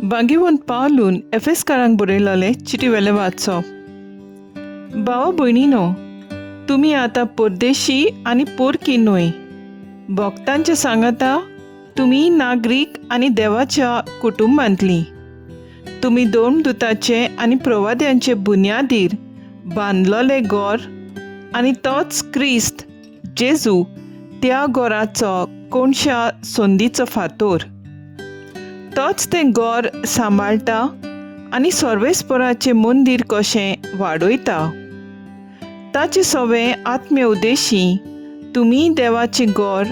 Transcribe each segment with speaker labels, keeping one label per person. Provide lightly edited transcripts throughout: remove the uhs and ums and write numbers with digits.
Speaker 1: भाग्यवंत पावलून एफेसकारांक बरयलोलें चिटी वेलें वाचप. भावा भयणीनो, तुमी आतां परदेशी आनी पोरकी न्हय, भक्तांचे सांगाता तुमी नागरीक आनी देवाच्या कुटुंबांतली. तुमी दोन दुताचे आनी प्रवाद्यांचे बुन्यादीर बांदलोले गोर आनी तोच क्रिस्त जेजू त्या गोराचो कोणशा संदीचो फातोर. तोच तें गोर सांबाळटा आनी सर्वेस्पराचें मंदीर कशें वाडयता. ताचे सवे आत्म्य उद्देशी तुमी देवाचें गोर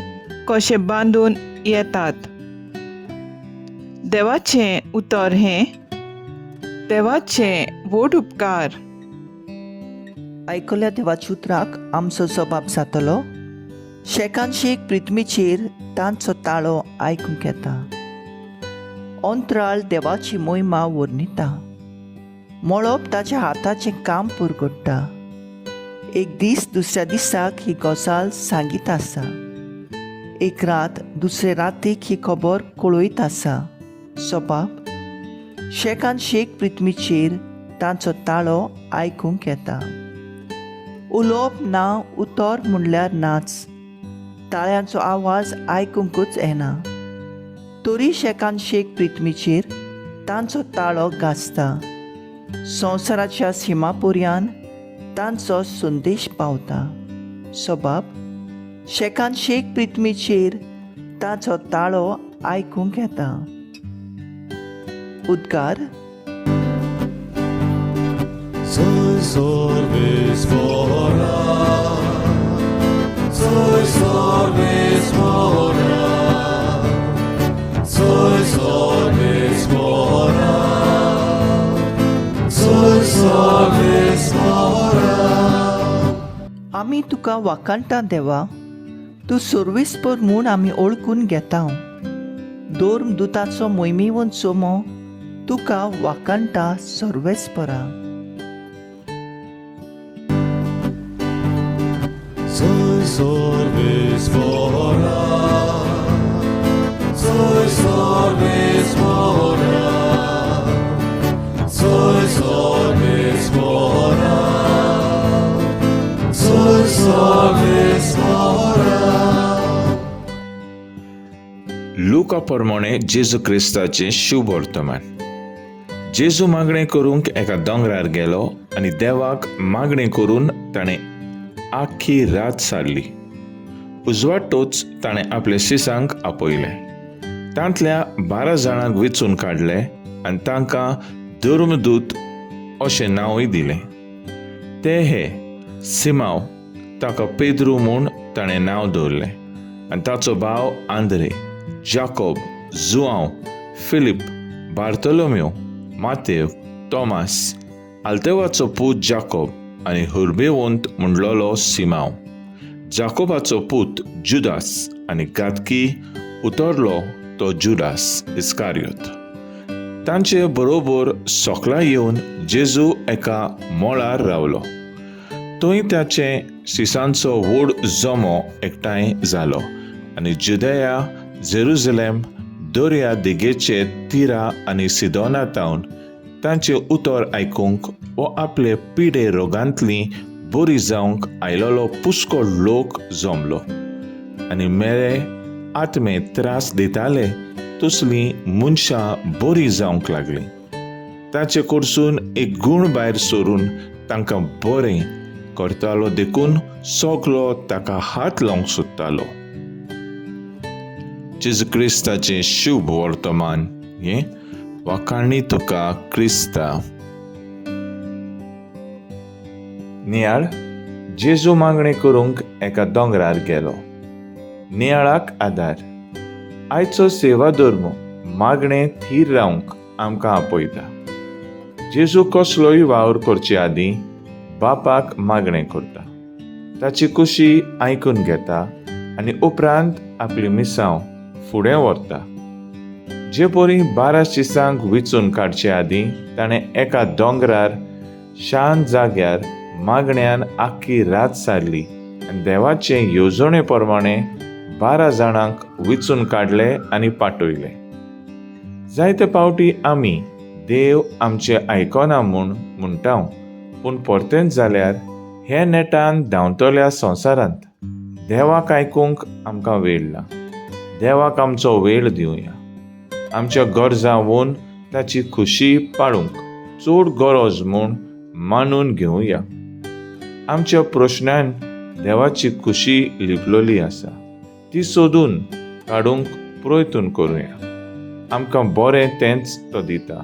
Speaker 1: कशें बांदून येतात. देवाचें उतर हें देवाचें व्हड उपकार.
Speaker 2: आयकल्या देवाच्या उतराक आमचो जबाब जातलो. शेकान शेक पृथ्वीचेर तांचो ताळो आयकूंक येता. अंतराळ देवाची मोहिमा वर्णिता. मळब ताच्या हाताचें काम पुरगडटा. एक दीस दुसऱ्या दिसाक ही गजाल सांगीत आसा. एक रात दुसरे रातीक ही खबर कळयत आसा. सबाब शेकान शेक पृथ्वीचेर तांचो ताळो आयकूंक येता. उलोवप ना, उतर म्हणल्यार नाच. ताळ्यांचो आवाज आयकूंकच येना. तरी शेकान शेक पृथ्वीचेर तांचो ताळो गाजता. संवसाराच्या सिमापुर्यान तांचो संदेश पावता. सबाब शेकान शेक पृथ्वीचेर ताचो ताळो आयकूंक येता. उद्गार.
Speaker 3: Soy sorvis fora, soy sorvis fora, soy sorvis fora, soy sorvis fora.
Speaker 2: आमी तुका वाखाणटा देवा, तूं सर्वेस्पर म्हूण आमी ओळखून घेता. धर्म दुताचो मोहिमेवंत चोमो तुका वाखाणटा सर्वेस्परा.
Speaker 3: Soy sorvis fora, soy sorvis fora, soy sorvis fora, soy sorvis fora.
Speaker 4: लुका प्रमाणे जेजू क्रिस्ताचें शुभ वर्तमान. जेजू मागणें करूंक एका दोंगरार गेलो आनी देवाक मागणें करून ताणें आख्खी रात सारली. उजवाडटोच ताणें आपल्या शिसांक आपयले. तांतल्या 12 जाणांक वेंचून काडले आनी तांकां धर्मदूत अशें नांवूय दिलें. ते हे: सिमांव, ताका पेद्रू म्हूण ताणें नांव दवरलें, आनी ताचो भाव आंद्रे, जाकोब, जुआंव, फिलीप, बार्तोलोम्यो, मातेव, तॉमास, आल्तेवाचो पूत जाकोब आनी हुर्बेवंत म्हणलोलो सिमांव, जाकोबाचो पूत जुदास आनी घातकी उतरलो तो जुदास इस्कारियोत. तांचे बरोबर सोकला येवन जेजू एका मळार रावलो. थंय ताचे शिसांचो व्हड जमो एकठांय जालो आनी जुदया, जेरुजलेम, दर्या देगेचे तिरा आनी सिदोना तावन तांचें उतर आयकूंक वो आपले पिडे रोगांतली बरी जावंक आयलोलो पुष्कळ लोक जमलो आनी मेळे आत्मे त्रास दिताले तसलीं मनशां बरीं जावंक लागलीं. ताचे कडसून एक गूण भायर सरून तांकां बरें करतालो, देखून सगलो ताका हात लावंक सोदतालो. जेजू क्रिस्ताचें शुभ वर्तमान हें. वाखाणी तुका क्रिस्ता. नियाळ. जेजू मागणें करूंक एका दोंगरार गेलो. नियाळाक आदार. आयचो सेवा धर्म मागणें थीर रावंक आमकां आपयता. जेजू कसलोय वावर करचे आदीं बापाक मागणें करता, ताची कुशी आयकून घेता आनी उपरांत आपली मिसांव फुडें व्हरता. जे परी 12 शिसांक विचून काडचे आदीं ताणें एका दोंगरार शांत जाग्यार मागण्यान आख्खी रात सारली आनी देवाचे येवजणे प्रमाणे 12 जाणांक विचून काडले आनी पाठयले. जायते पावटी आमी देव आमचें आयकना म्हूण म्हणटा, पूण परतेंच जाल्यार हे नेटान धांवतल्या संवसारांत देवाक आयकूंक आमकां वेळ ना. देवाक आमचो वेळ दिवया. आमच्या गरजां वोन ताची खुशी पाळूंक चड गरज म्हूण मानून घेवया. आमच्या प्रश्नान देवाची खुशी लिपलोली आसा, ती सोदून काडूंक प्रयत्न करुया. आमकां बरें तेंच तो दिता.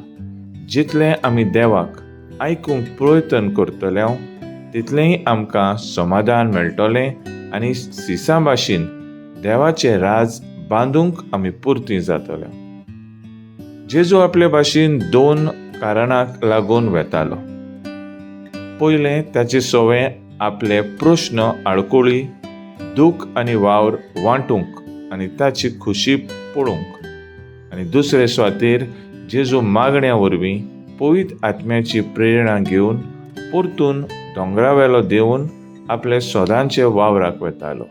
Speaker 4: जितलें आमी देवाक आयकूंक प्रयत्न करतले तितलेंय आमकां समाधान मेळटलें आनी सिसां भाशेन देवाचें राज बांदूंक आमी पुरती जातले. जेजू आपले भाशेन दोन कारणाक लागून वेतालो. पयलें, ताचे सवे आपले प्रश्न, आडकोळी, दूख आनी वावर वांटूंक आनी ताची खुशी पळोवंक, आनी दुसरे सुवातेर जेजू मागण्या वरवीं पवित्र आत्म्याची प्रेरणा घेवन परतून दोंगरावेलो देवन आपले सदांचे वावराक वेतालो.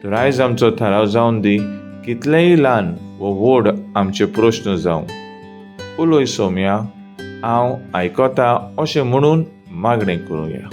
Speaker 4: तर आयज आमचो थाराव जावन दी, कितलेय ल्हान वो व्हड आमचे प्रश्न जावं, उलय सोम्या, हांव आयकता अशें म्हणून मागणें करुया.